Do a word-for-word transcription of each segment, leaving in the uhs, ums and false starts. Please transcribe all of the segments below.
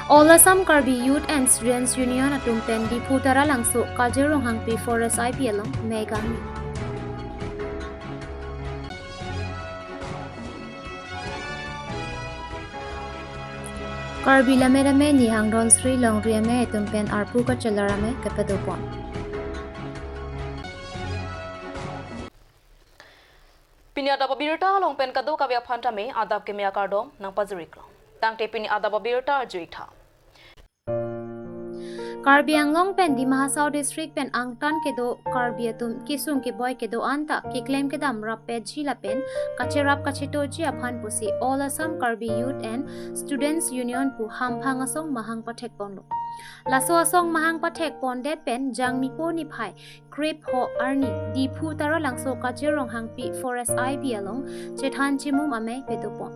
All Assam Karbi Youth and Students Union atum pen Diphu Taralangso Kajir Ronghangpi Forest I P along mei kangni. Karbi Lammet Amei Nihang Dhonsri Longri Amei atum pen arpu kachelar amei kepadopon. Pini adap abirta along pen kadokave aphan tame adap keme akardom nangpajiriklo. Tangte pini adap abirta arjuitha. Karbi Anglong pen Dima Hasao District pen angtan kedo Karbi atum kesung keboi kedo-an ta keklem kedam rappetji lapen kacherap kachetoji aphan pusi All Assam Karbi Youth and Students Union pu hamphang asong mahang pathekponlo. Laso asong mahang pathekpondet pen Jangmipo niphai krepho arni Diphu Taralangso Kajir Ronghangpi Forest I P along chethan chimum amei padopon.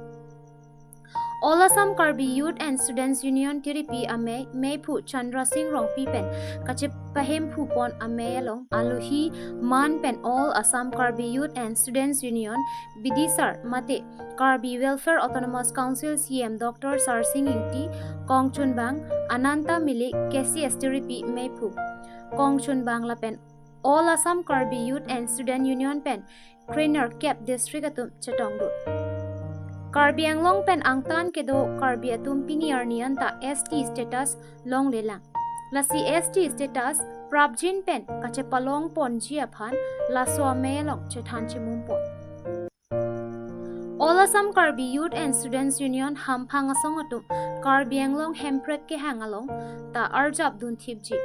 All Assam Karbi Youth and Students Union tiripi amei Meiphu Chandra Singh Rongpi pen kachepahemphupon amei along alohi man pen All Assam Karbi Youth and Students Union bidisar mate Karbi Welfare Autonomous Council C M Doctor Sarsing Ingti, kongchunbang Ananta Milik, K C S tiripi Meiphu kongchunbang lapen All Assam Karbi Youth and Student Union pen krenerkep district atum chetongdun. Karbi Anglong pen angtan kedo Karbi atum pini arni anta S T status longlelang. Lasi S T status prapjin pen kachepalongponji aphan laso amei along chethan chimumpon. All Assam Karbi Youth and Students Union hamphang asong atum Karbi Anglong Hemprek kehang along ta arjap dunthipji.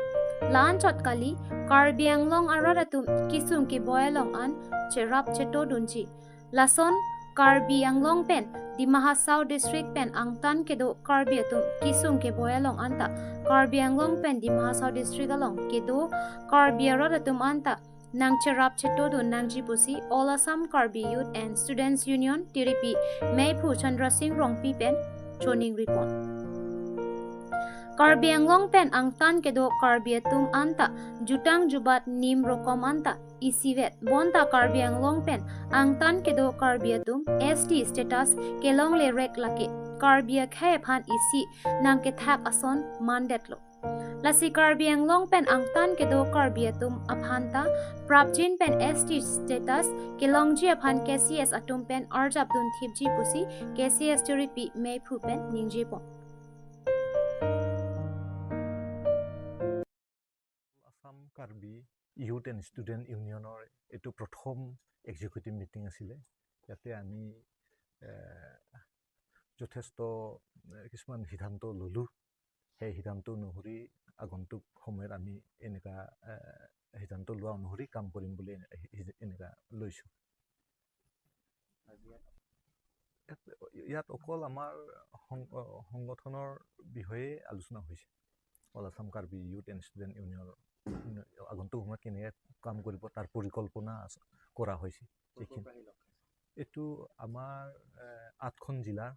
La-anchot kali, Karbi Anglong arat atum kesung keboi along an cherap chetodunji. Lason Karbi Anglong pen Dima Hasao District pen angtan kedo Karbi atum kesung keboi along anta Karbi Anglong pen Dima Hasao District along kedo Karbi arat atum anta nangcherap chetodun nangji pusi All Assam Karbi Youth and Students Union tiripi Meiphu Chandra Singh Rongpi pen choningripon. Karbi Anglong pen angtan kedo Karbi atum anta jutang jubat nim rokom anta isivet, bonta Karbi Anglong pen angtan kedo Karbi atum S T status kelonglerek lake Karbi akhei aphan isi nangkethak ason mandetlo. Lasi Karbi Anglong pen angtan kedo Karbi atum aphan ta prapjin pen S T status kelongji aphan K C S atum pen arjap dunthipji pusi K C S tiripi Meiphu pen ningjepon. Assam Karbi youth and student ইউনিয়নৰ এইটো প্ৰথম executive meeting আছিলে। ইয়াতে আমি এ, যথেষ্ট এ, কিছুমান সিদ্ধান্ত ল'লোঁ। সেই সিদ্ধান্ত অনুসৰি আগন্তুক সময়ত আমি এনেকুৱা এ, সিদ্ধান্ত লোৱা অনুসৰি কাম কৰিম বুলি এনে- এ- এনেকুৱা লৈছোঁ। ইয়াত ইয়াত অকল আমাৰ সং- অ, সংগঠনৰ বিষয়ে আলোচনা হৈছে। All Assam Karbi youth and student ইউনিয়নৰ আগন্তুক সময়ত কেনেকৈ কাম কৰিব, তাৰ পৰিকল্পনা আছ- কৰা হৈছে। এইখিনি এইটো আমাৰ এ, আঠখন জিলাৰ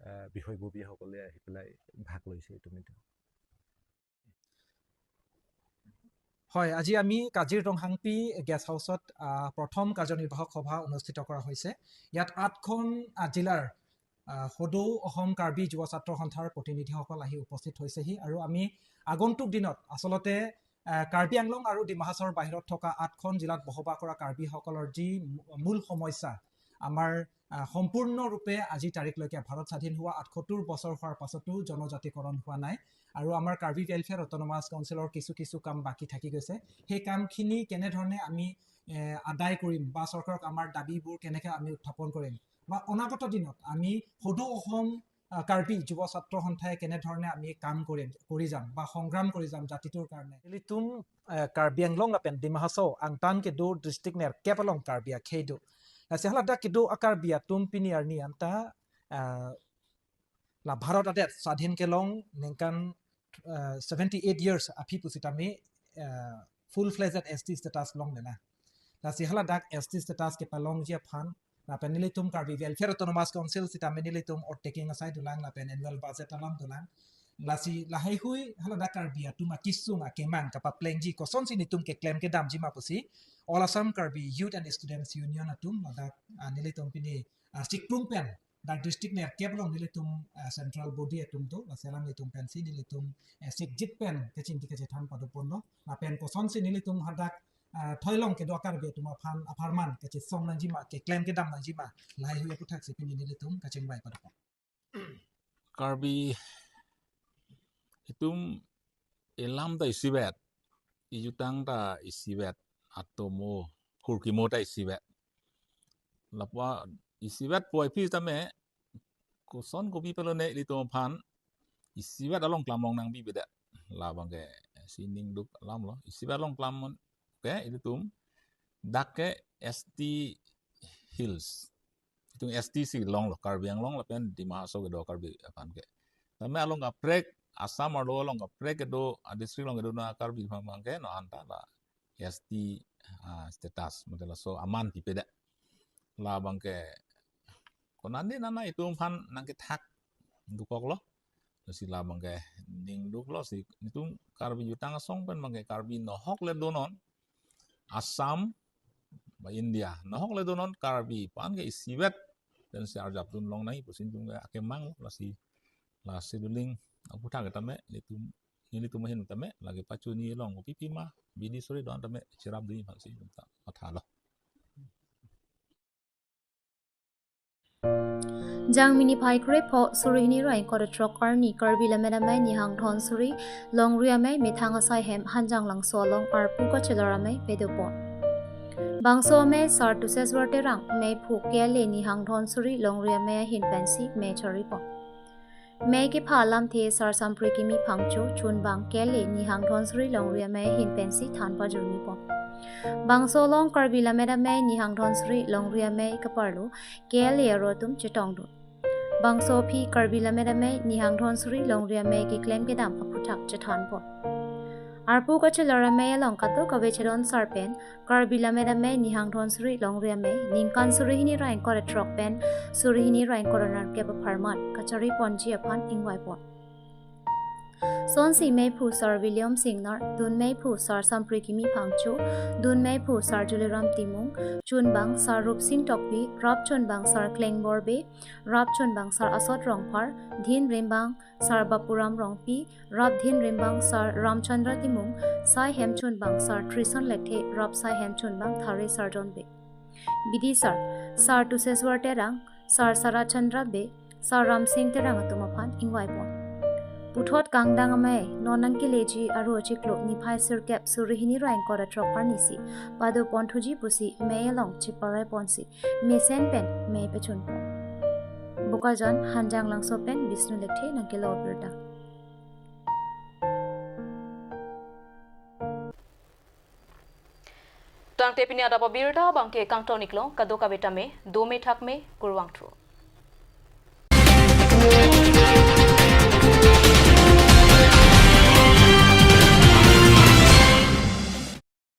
এ, বিষয়ববীয়াসকলে আহি পেলাই ভাগ লৈছে এইটো মিটিং। হয়, আজি আমি কাজিৰ ৰংহাংপি গেষ্ট হাউচত আহ, প্ৰথম কাৰ্যনিৰ্বাহক সভা অনুষ্ঠিত কৰা হৈছে। ইয়াত আঠখন আহ, জিলাৰ আহ, সদৌ অসম কাৰ্বি যুৱ ছাত্ৰ সন্থাৰ প্ৰতিনিধিসকল আহি উপস্থিত হৈছেহি আৰু আমি আগন্তুক দিনত আচলতে আহ, কাৰ্বি আংলং আৰু ডিমা হাছাওৰ বাহিৰত থকা আঠখন জিলাত বসবাস কৰা কাৰ্বিসকলৰ যি মূ- মূল সমস্যা, আমাৰ আহ, সম্পূৰ্ণৰূপে আজি তাৰিখলৈকে ভাৰত স্বাধীন হোৱা আঠসত্তৰ বছৰ হোৱাৰ পাছতো জনজাতিকৰণ হোৱা নাই আৰু আমাৰ কাৰ্বি ৱেলফেয়াৰ অট'নমাছ কাউন্সিলৰ কিছু কিছু কাম বাকী থাকি গৈছে। সেই কামখিনি কেনেধৰণে আমি এ, আদায় কৰিম বা চৰকাৰক আমাৰ দাবীবোৰ কেনেকে আমি উত্থাপন কৰিম বা অনাগত দিনত আমি সদৌ অসম আহ, কাৰ্বি যুৱ ছাত্ৰ সন্থাই কেনেধৰণে আমি কাম কৰিম, কৰি যাম বা সংগ্ৰাম কৰি যাম জাতিটোৰ কাৰণে। Nelitum eh, Karbi Anglong lapen Dima Hasao angtan kedo district nerkep along Karbi akhei do. Lasi haladak kedo a Karbi atum pini arni anta eh, la Bharat adet swadhin kelong ningkan eh, seventy eight years aphi pusitame eh, full fledged S T status longlelang. Lasi haladak S T status kepalongji aphan lapen nelitum Karbi Welfare Autonomous Council sitame nelitum oath taking asai dolang lapen annual budget alam dolang. Lasi lahaihui haladak Karbi atum akesung akemang kapaplengji kosonsi nelitum keklem kedamji ma pusi All Assam Karbi Youth and Students Union atum ladak ah, nelitum pini ah, Sikprung pen dak district nerkep along nelitum, eh, central body atum do, lasi alanglitum pensi nelitum, eh, sikjit pen kachingki kachethan padoponlo. Lapen kosonsi nelitum hadak, eh, thoi along kedo Karbi atum aphan apharman kachesong nangjima, keklem kedam nangjima, laheihui aputhaksi pini nelitum kachingvai padopon. Karbi itum ilam ta isivet, ijutang ta isivet, atomo, phurkimo ta isivet. Lapu a isivet puvoiphit tame, koson kopi pulo ne ilitum aphan isivet along klam long nangbibedet. Labang ke si ningduk alam lo, isivet along klam mon ke ilitum dak ke S T Hills. Itum S T si longlo, Karbi Anglong lapen Dima Hasao kedo Karbi aphan ke. Tame along kaprek, Assam arlo along kaprek kedo, a district along kedo na Karbi aphan abang ke non anta la S T, ah, status, mate laso aman pipedet. Labang ke konane nana itum aphan nangkethak dokoklo. Lasi labang ke ningduklo si itum Karbi jutang asong pen abang ke Karbi nohok le donon, Assam ba India nohok le donon, Karbi aphan ke isivet pensi arjapdun longnang pusi itum ke akemang, lasi, lasi doling aputhak tame nelitum, nelitum ahin tame lake pachuni along kopi pima bidi suri don tame cherapdun aphansi itum ta mathalo. Jangmi niphai krepho, suri hini ra ingkoi ra throk arni Karbi Lammet Amei Nihang Dhonsuri Longri Amei methang asai hem Hanjanglangso along arpu kachelar amei padopon. Bangso amei Sar Tuseswar Terang, meiphu K L A Nihang Dhonsuri Longri Amei ahin pensi mei charipon. Mei kepha alamthe Sar Sampri Kimi Phangcho, chunbang K L A Nihang Dhonsuri Longri Amei ahin pensi than pajirmipon. Bangso along Karbi Lammet Amei Nihang Dhonsuri Longri Amei kaparlo K L A aro atum chetongdun. Bangso aphi Karbi Lammet Amei Nihang Dhonsuri Longri Amei keklem kedam aphuthak chethanpon. Arpu kachelar amei along kadokave chedon sar pen Karbi Lammet Amei Nihang Dhonsuri Longri Amei ningkan suri hini ra ingkoi ra throk pen suri hini ra ingkoi ra nerkep apharman kachariponji aphan ingvaipon. Sonsi meiphu Sar William Singnar, dun meiphu Sar Sampri Kimi Phangcho, dun meiphu Sar Juliram Timung, chunbang Sar Rupsing Tokbi, rap chunbang Sar Klengbor Bey, rap chunbang Sar Asot Rongphar, dhin rimbang Sar Bapuram Rongpi, rap dhin rimbang Sar Ramchandra Timung, sai hem chunbang Sar Trison Lekthe, rap sai hem chunbang Thare Sarjon Bey. Bidi sar, Sar Tuseswar Terang, Sar Sarat Chandra Bey, Sar Ramsing Terang atum aphan ingvaipon. Puthot kangdang amei non nangkeleji aro chiklo niphai sirkep suri hini ra ingkoi ra throk arnisi padoponthuji pusi mei along chiparaiponsi mesen pen mei pachunpon. Bokajan, Hanjanglangso pen Bishnu Lekthe nangkelo abirta. Tangte pini adap abirta abangke kangton-iklo, kadokave tame dome thakme, kurvangthu.